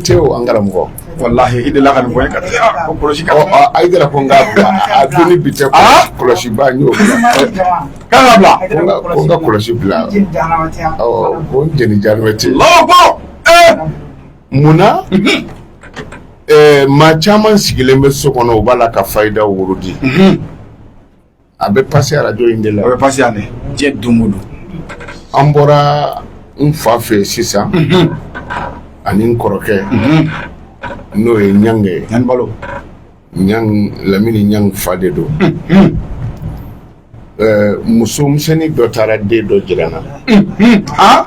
Tɛ o, an karamɔgɔ. Walahi, i delila ka nin fɔ n ye ka ko kɔlɔsi ka Ɔ, a yɛrɛ ko n k'a bila a don ni bi tɛ. Kɔlɔsiba, n y'o bila. K'a ka bila. Ko n ka kɔlɔsi bila. Ɔ, ko n jeni jahanama tɛ. Allahu akbar, ee. Munna maa caman sigilen bɛ so kɔnɔ, u b'a la ka fayida wurudi, a bɛ passer arajo in de la. O bɛ passer yan dɛ, diɲɛ don o don. An bɔra n fa fɛ yen sisan ani n kɔrɔkɛ, n'o ye Ɲange ye. Ɲani balo. Ɲang Lamini, Ɲang fa de don. Muso misɛnnin dɔ taara den dɔ jira n na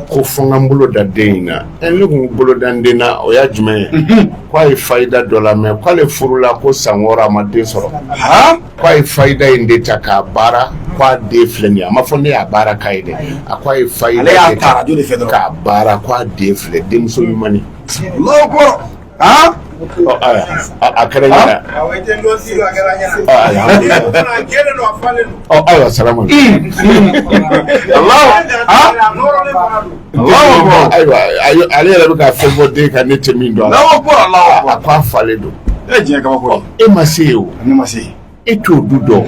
ko fo n ka n bolo da den in na. Ne kun bolo da n den na, o y'a jumɛn ye? K'a ye fayida dɔ lamɛn, k'ale furula ko san 6, a ma den sɔrɔ, k'a ye fayida in de ta k'a baara, k'a den filɛ nin ye. A ma fɔ ne y'a baara k'a ye dɛ, a ko a ye fayida Ale y'a de ta radio de fɛ dɔrɔn. K'a baara, k'a den filɛ, denmuso ɲuman ni. Allahu akbar, Ɔ, ayiwa, a kɛra ɲɛna. Ɔ, ayiwa, salamu Allahu Allahu akbar. Ayiwa, ale yɛrɛ bɛ ka fɛn fɔ den kan, ne tɛ min dɔn a la. Allahu akbar, Allahu A akbar. ko a falen don. E, diɲɛ kabako ye. E ma se yen o. Ne ma se yen. E t'o du dɔn,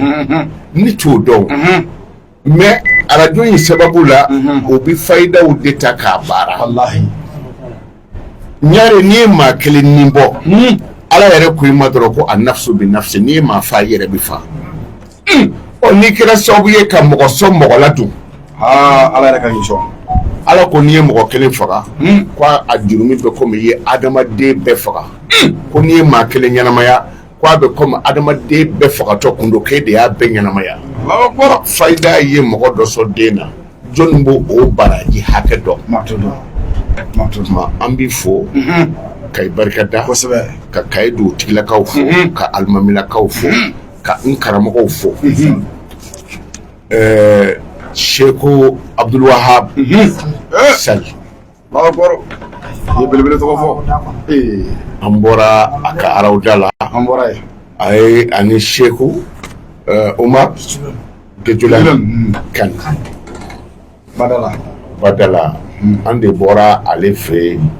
ne t'o dɔn, mais arajo in sababu la, o bɛ fayidaw de ta k'a baara. Walahi. Ɲare, n'i ye maa kelen nin bɔ, Ala yɛrɛ ko i ma dɔrɔn ko a nafsu bi nafsi, n'i ye maa fa, i yɛrɛ bɛ fa. Ɔ, n'i kɛra sababu ye ka mɔgɔ sɔn mɔgɔ la dun? Aa, Ala yɛrɛ ka ɲi sɔn. Ala ko n'i ye mɔgɔ kelen faga, ko a jurumi bɛ komi i ye adamaden bɛɛ faga. Ko n'i ye maa kelen ɲɛnamaya, ko a bɛ komi adamaden bɛɛ fagatɔ kun don, k'e de y'a bɛɛ ɲɛnamaya. Allahu akbar. Fayida ye mɔgɔ dɔ sɔn den na, jɔnni b'o o baraji hakɛ dɔn? Maa t'o dɔn, maa t'o dɔn. Tuma an b'i fo ka i barika da ka Kayi dugutigilakaw fo, ka alimamilakaw fo, ka n karamɔgɔw fo, Seko Abdulwahab Sali. Allahu akbar, i ye belebele tɔgɔ fɔ ee. An bɔra a ka arawda la. An bɔra yen. A ye ani Seku Umar Gejulan kan. Badala. Badala, an de bɔra ale fɛ yen.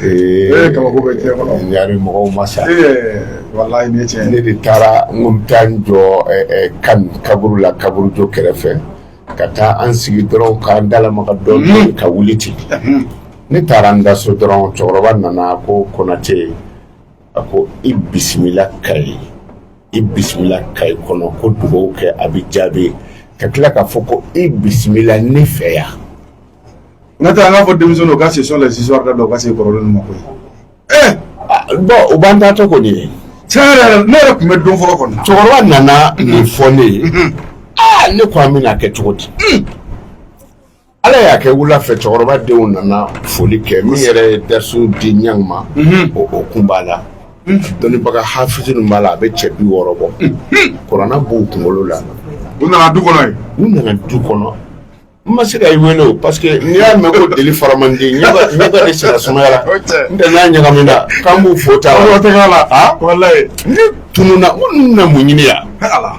Ee, kabako bɛ diɲɛ kɔnɔ. Ɲare mɔgɔw ma sa. Ee, walahi, nin ye tiɲɛ Ne ye. de taara n ko n bɛ taa n jɔ kan kaburu la, kaburujo kɛrɛfɛ, ka taa an sigi dɔrɔn k'an dalamaga dɔɔnin ka wuli ten. Ne taara n da so dɔrɔn, cɛkɔrɔba nana ko Konate, a ko i bisimila Kayi, i bisimila Kayi kɔnɔ, ko dugawu kɛ a bɛ jaabi, ka tila k'a fɔ ko i bisimila ne fɛ yan. N'o tɛ, an k'a fɔ denmisɛnninw ka ce sont les histoires da u ka se kɔrɔlen ma koyi ee. Ah, bon, u b'an taatɔ kɔni ye. Tiɲɛ yɛrɛ yɛrɛ, ne yɛrɛ tun bɛ don fɔlɔ kɔni. Cɛkɔrɔba nana nin fɔ ne ye. Aa, ne ko an bɛna kɛ cogo di? Ala y'a kɛ, wula fɛ, cɛkɔrɔba denw nana foli kɛ. Min yɛrɛ ye darisu di ɲang ma, o kun b'a la, dɔnnibaga hafizu ninnu b'a la, a bɛ cɛ 60 bɔ, kuranna b'u kunkolo la. U nana du kɔnɔ yen. U nana du kɔnɔ, n ma se ka i wele o, parce que n'i y'a mɛn ko deli faraman ɲɛba de sira sumayara. O cɛ. N tɛ n'a ɲagamina k'an b'u fo ta. O tɛ k'a la. Ah? Walayi. Ne tununa, n ko ninnu na mun ɲini yan? Ala.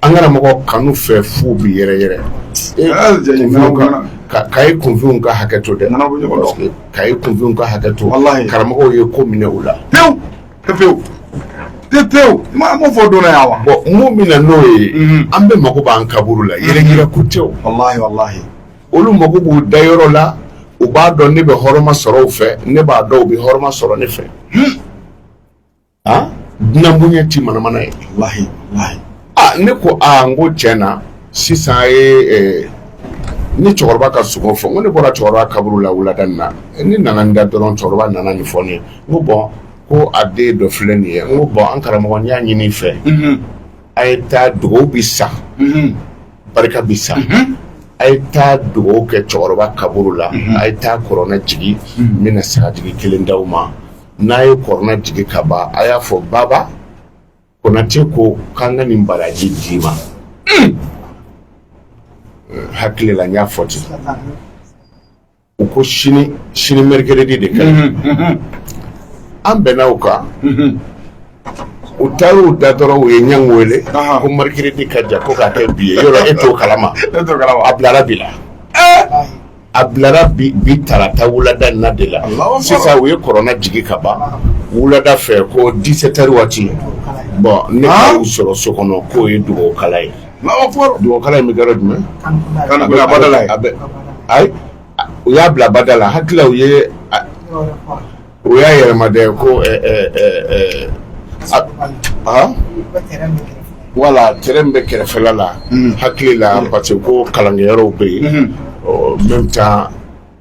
An karamɔgɔ, kanu fɛ fu bi yɛrɛ yɛrɛ. Ah, jɛ, Kunfinw ka Kayi kunfinw ka hakɛ to dɛ. Nana bɔ ɲɔgɔn dɔn. Parce que Kayi kunfinw ka hakɛ to. Walahi. Karamɔgɔw ye ko minɛ u la. Pewu pewu pewu pewu, ma m'o fɔ don na yan wa. Bon, mun bɛ na n'o ye? An bɛɛ mako b'an kaburu la, yɛrɛ yira ko tɛ o. Walahi, walahi. Olu mako b'u dayɔrɔ la, u b'a dɔn ne bɛ hɔrɔma sɔrɔ u fɛ, ne b'a dɔn u bɛ hɔrɔma sɔrɔ ne fɛ. Ah, dunan bonya ti manamana ye. Walahi, walahi. Aa, ne ko aa, n ko tiɲɛ na, sisan a ye ni cɛkɔrɔba ka sogo fɔ, n ko ne bɔra cɛkɔrɔba kaburu la wulada nin na, ne nana n da dɔrɔn, cɛkɔrɔba nana nin fɔ ne ye. N ko bon, ko a den dɔ filɛ nin ye. N ko bon, an karamɔgɔ, n y'a ɲini i fɛ, a ye taa, dugawu bi sa, barika bi sa, a ye taa dugawu kɛ cɛkɔrɔba kaburu la, a ye taa kɔrɔnɛ jigi, n bɛna sagajigi kelen d'aw ma. N'a ye kɔrɔnɛ jigi ka ban, a y'a fɔ baba Konate ko k'an ka nin baraji d'i ma. Hakili la, n y'a fɔ ten. U ko sini sini mercredi de ka ɲi, an bɛnna o kan. U taar'u da dɔrɔn, u ye ɲang wele ko mercredi ka jan, ko k'a kɛ bi ye. Yɔrɔ e t'o kalama? Ne t'o kalama. A bilara bi la. A bilara bi bi tarata wulada in na de la. Sisan u ye kɔrɔna jigi ka ban wulada fɛ ko 17 heures waati. Bon, ne ka u sɔrɔ so kɔnɔ k'o ye dugawu kala ye. Dugawu kala in bɛ kɛ yɔrɔ jumɛn? Ayi, u y'a bila bada la. Hakili u ye u y'a yɛlɛma dɛ ko wala terrain bɛ kɛrɛfɛla la. Hakili la, parce que ko kalankɛyɔrɔw bɛ yen. En même temps,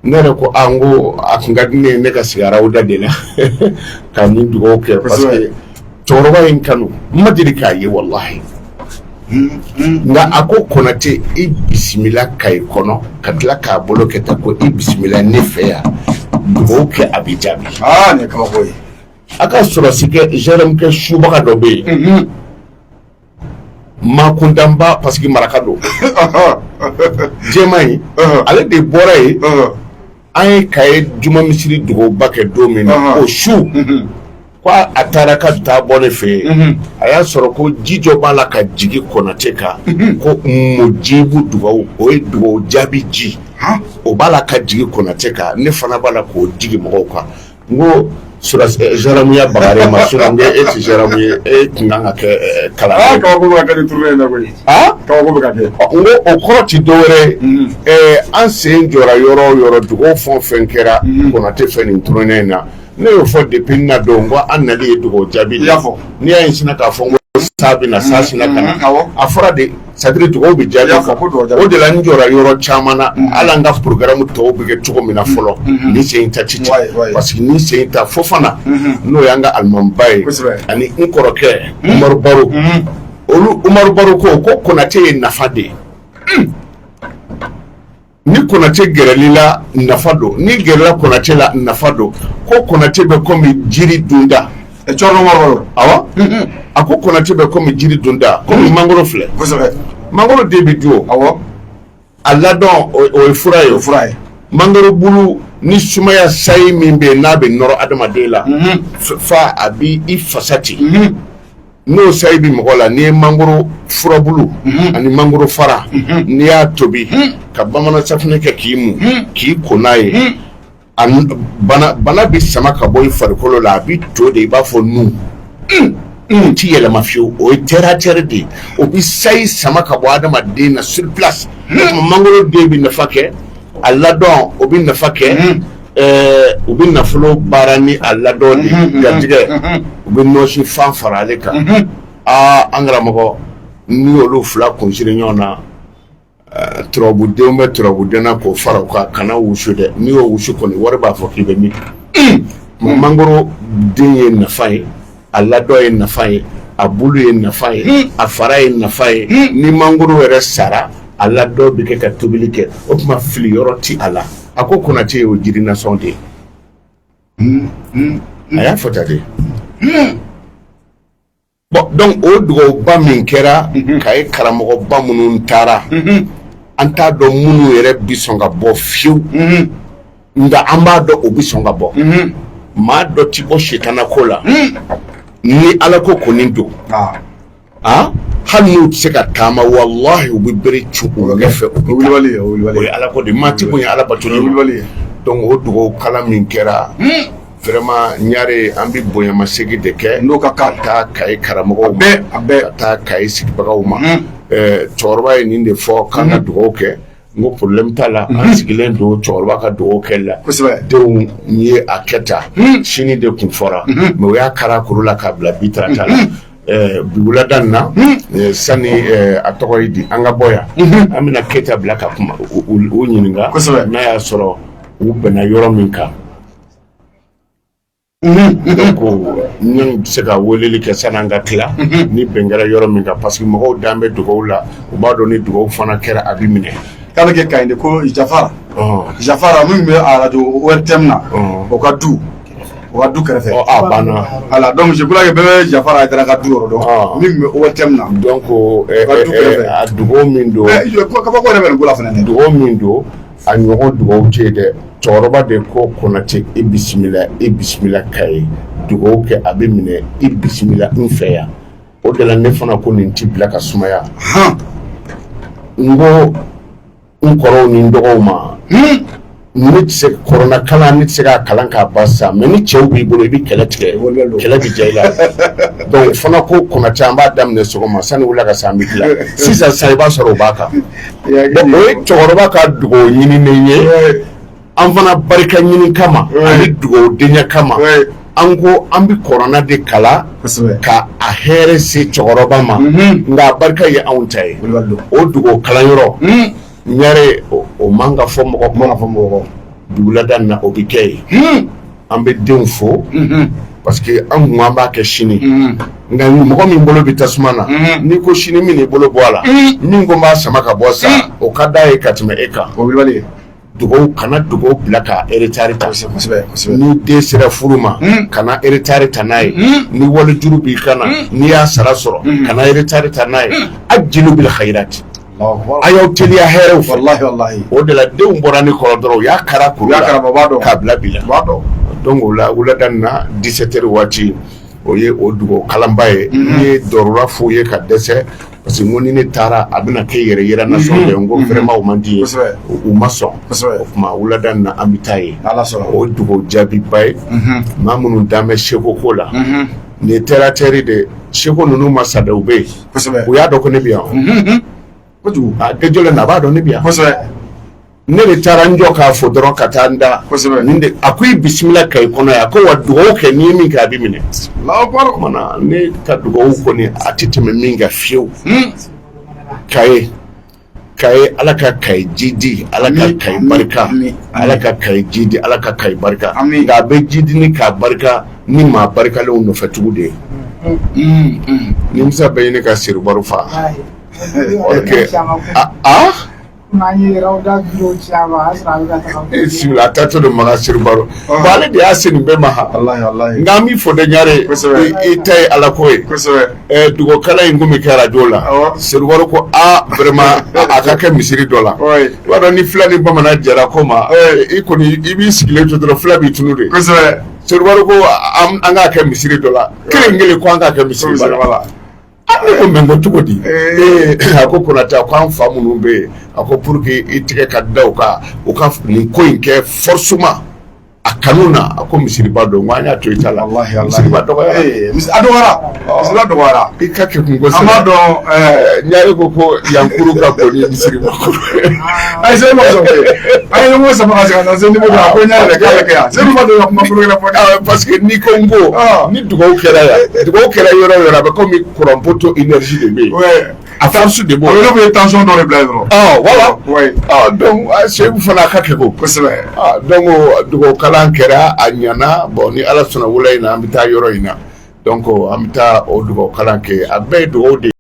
ne yɛrɛ ko a n ko a tun ka di ne ye ne ka sigi arawuda de la ka nin dugawu kɛ, parce que cɛkɔrɔba in kanu n ma deli k'a ye walahi. Nka a ko Konate, i bisimila Kayi kɔnɔ, ka tila k'a bolo kɛ tan ko i bisimila ne fɛ yan, dugawu kɛ a bɛ jaabi. Aa, nin ye kabako ye. A ka sɔrɔsi kɛ gendarme kɛ subaga dɔ bɛ yen, makundanba, parce que maraka don, jɛman in, ale de bɔra yen. An ye Kaye juma misiri dugawuba kɛ don min na, o su ko a taara ka taa bɔ ne fɛ yen, a y'a sɔrɔ ko ji jɔ b'a la ka jigin Konate kan, ko mujibu dugawu, o ye dugawu jaabi ji, o b'a la ka jigin Konate kan. Ne fana b'a la k'o jigin mɔgɔw kan. N ko gendarmeya bagare ma, sinon n ko e tɛ gendarme ye, e tun kan ka kɛ kalanden. Aa, kabako bɛ ka kɛ nin tournée in na koyi. Kabako bɛ ka kɛ. N ko o kɔrɔ ti dɔwɛrɛ ye, an sen jɔra yɔrɔ o yɔrɔ, dugawu fɛn o fɛn kɛra Konate fɛ nin tournée in na. Ne y'o fɔ depuis n na don, n ko an nali ye dugawu jaabi de ye. I y'a fɔ. N'i y'a ye sinna k'a fɔ n ko sa bɛ na, sa sinna ka na, a fɔra de, c'est à dire dugawu bɛ jaabi. O de la n jɔra yɔrɔ caman na. Hali an ka programme tɔw bɛ kɛ cogo min na fɔlɔ, nin sen in ta ti ten, parce que nin sen in ta Fofana, n'o y'an ka alimamiba ye, ani n kɔrɔkɛ Umaru Baro, olu Umaru Baro ko Konate ye nafa de ye. Ni Konate gɛrɛli la, nafa don. Ni gɛrɛla Konate la, nafa don. Ko Konate bɛ komi jiri dunda. Awɔ, a ko Konate bɛ komi jiri dunda, komi mangoro filɛ. Mangoro den bɛ dun o. A ladɔn o ye fura ye. O fura ye. Mangoro bulu ni sumaya sayi min bɛ yen, n'a bɛ nɔrɔ adamaden la fa a bɛ i fasa ci, n'o sayi bɛ mɔgɔ la, n'i ye mangoro furabulu ani mangoro fara, n'i y'a tobi ka bamanan safunɛ kɛ k'i mu k'i ko n'a ye, bana bɛ sama ka bɔ i farikolo la. A bɛ to de i b'a fɔ nun o ti yɛlɛma fiyewu. O ye terre à terre de ye, o bɛ sayi sama ka bɔ adamaden na sur place. Mangoro den bɛ nafa kɛ, a ladɔn o bɛ nafa kɛ. U bɛ nafolo baara ni a ladɔn de ye, garijɛgɛ u bɛ nɔɔsi fan fara ale kan. Aa, an karamɔgɔ, n'i y'olu fila kunsiri ɲɔgɔn na, turabudenw bɛ turabuden na k'o fara u kan, kana wusu dɛ. N'i y'o wusu kɔni, wari b'a fɔ k'i bɛ min. Mangoro den ye nafa ye, a ladɔn ye nafa ye, a bulu ye nafa ye, a fara ye nafa ye. Ni mangoro yɛrɛ sara, a ladɔn bɛ kɛ ka tobili kɛ. O tuma fili yɔrɔ ti a la. A ko Konate ye o jiri nasɔn de ye. A y'a fɔ tan de. Bon, donc o dugawuba min kɛra Kaye, karamɔgɔba minnu taara, an t'a dɔn minnu yɛrɛ bi sɔn ka bɔ fiyewu, nka an b'a dɔn o bi sɔn ka bɔ. Maa dɔ ti bɔ sitana ko la ni Ala ko kɔni don. Ah, hali n'u tɛ se ka taama, walahi, u bɛ bere cu u ɲɛfɛ, u bɛ taa. O ye Ala ko de ye, maa ti bonya Ala batoli ma. Donc o dugawu kalan min kɛra, vraiment ɲare, an bɛ bonyamasegin de kɛ n'o ka kan ka taa Kaye karamɔgɔw ma, a bɛɛ ka taa Kaye sigibagaw ma. Cɛkɔrɔba ye nin de fɔ k'an ka dugawu kɛ. N ko problème t'a la, an sigilen don cɛkɔrɔba ka dugawu kɛli la. Denw ye a kɛ tan, sini de kun fɔra, mais u y'a kari a kuru la k'a bila bi tarata la. Bi wulada in na, sani a tɔgɔ ye di, an ka bɔ yan, an bɛna Keyita bila ka kuma u ɲininka n'a y'a sɔrɔ u bɛnna yɔrɔ min kan. Donc n bɛ se ka weleli kɛ sani an ka tila, ni bɛn kɛra yɔrɔ min kan, parce que mɔgɔw dan bɛ dugawu la, u b'a dɔn ni dugawu fana kɛra, a bɛ minɛ. K'a bɛ kɛ Kayi de ko Jafara. Jafara min bɛ arajo ORTM na, o ka du kɛrɛfɛ. A banna. Voilà, donc je crois que bɛɛ bɛ Jafara Hayidara ka du yɔrɔ dɔn min bɛ ORTM na. Donc a dugawu min don. Kabako yɛrɛ bɛ nin ko la fana dɛ. Dugawu min don, a ɲɔgɔn dugawu tɛ yen dɛ. Cɛkɔrɔba de ko Konate, i bisimila, i bisimila Kaye, dugawu kɛ a bɛ minɛ, i bisimila n fɛ yan. O de la ne fana ko nin ti bila ka sumaya. N ko n kɔrɔw ni n dɔgɔw ma. Ne tɛ se kuranɛ kalan, ne tɛ se k'a kalan k'a ban sisan, mais ni cɛw b'i bolo, i bɛ kɛlɛ tigɛ, kɛlɛ bɛ diya i la. Donc fana ko Konate, an b'a daminɛ sɔgɔma sani wula ka se, an bɛ tila. Sisan sisan i b'a sɔrɔ o b'a kan. Donc o ye cɛkɔrɔba ka dugawu ɲininen ye. An fana barika ɲini kama ani dugawu denya kama, an ko an bɛ kuranɛ de kalan ka a hɛrɛ se cɛkɔrɔba ma, nka a barika ye anw ta ye. O dugawu kalanyɔrɔ ɲare, o man ka fɔ mɔgɔ kuma fɔ mɔgɔ dugulada na, o bɛ kɛ yen. An bɛ denw fo parce que an kun an b'a kɛ sini, nka mɔgɔ min bolo bɛ tasuma na, n'i ko sini min bolo bɔ a la, min ko n b'a sama ka bɔ sa, o ka d'a ye ka tɛmɛ e kan. Dugawu, kana dugawu bila ka retard ta. Ni den sera furu ma, kana retard ta n'a ye. Ni walijuru b'i kan na, n'i y'a sara sɔrɔ, kana retard ta n'a ye. Ajilu bil khayrati, a y'aw teliya hɛrɛw fɛ. O de la denw bɔra ne kɔrɔ dɔrɔn, u y'a kara kuru la k'a bila bi la. Donc o la, wulada na 17 heures waati, o ye o dugawu kalanba ye. N ye dɔrɔra f'u ye ka dɛsɛ, parce que n ko ni ne taara, a bɛna kɛ yɛrɛ yira nasɔn kɛ. N ko vraiment o man di ye, u ma sɔn. O tuma wulada na an bɛ taa yen. O dugawu jaabiba ye. Maa minnu dan bɛ seko ko la, nin ye terre à terre de seko ninnu ma sa dɛ, u bɛ yen, u y'a dɔn ko ne bɛ yan. Kojugu. A gɛjɔlen na, a b'a dɔn ne bɛ yan. Ne de taara n jɔ k'a fɔ dɔrɔn ka taa n da. Nin de a ko i bisimila Kayi kɔnɔ yan, ko wa dugawu kɛ, n'i ye min kɛ a bɛ minɛ. Kumana ne ka dugawu kɔni a tɛ tɛmɛ min kan fiyewu. Kayi, Kayi, Ala ka Kayi jidi, Ala ka Kayi barika, Ala ka Kayi jidi, Ala ka Kayi barika. Nka a bɛ jidi ni k'a barika ni maa barikalenw nɔfɛ tugu de ye. Nimisa bɛ ɲini ka Serubaru faa. Ok, ah, bisimilah, a taatɔ don Makan Serubaru. Bon, ale de y'a se nin bɛɛ ma han. Nka an b'i fɔ dɛ Ɲare, i ta ye Ala ko ye. Dugawu kalan in kun bɛ kɛ arajo la. Serubaru ko aa vraiment a ka kɛ misiri dɔ la. I b'a dɔn ni fila ni bamanan jɛra ko ma, i kɔni i b'i sigilen to dɔrɔn, fila b'i tunu de. Serubaru ko an k'a kɛ misiri dɔ la, kelen kelen ko an k'a kɛ misiri la. Ne ko mais ko cogo di? A ko Konate, a ko an fa minnu bɛ yen, a ko pour que i tigɛ ka da u kan, u ka nin ko in kɛ forcément a kanu na, a ko misiriba don. N ko an y'a to i ta la, misiriba dɔgɔyara. A dɔgɔyara, misiriba dɔgɔyara. I ka kɛ kun kosɛbɛ. An b'a dɔn. Ɲare ko yankuru ka bon ni misiriba kuru. Ayi, Sedu ma sɔn koyi. An ye ɲɔgɔn sama ka segin ka taa Sedu ma, ko Ɲare yɛrɛ k'a bɛ kɛ yan. Sedu ma deli ka kuma kolon gɛlɛn fɔ. Parce que n'i ko n ko ni dugawu kɛra yan, dugawu kɛra yɔrɔ o yɔrɔ, a bɛ komi courant poteau énergie de bɛ yen. A force de b'o la. A bɛ tension dɔ de bila yen dɔrɔn. Voilà. Donc Seydou fana ka kɛ ko. Kosɛbɛ. Donc dugawu kalan kɛra, a ɲɛna. Bon, ni Ala sɔnna, wula in na an bɛ taa yɔrɔ in na. Donc an bɛ taa o dugawu kalan kɛ, a bɛɛ ye dugawu de ye.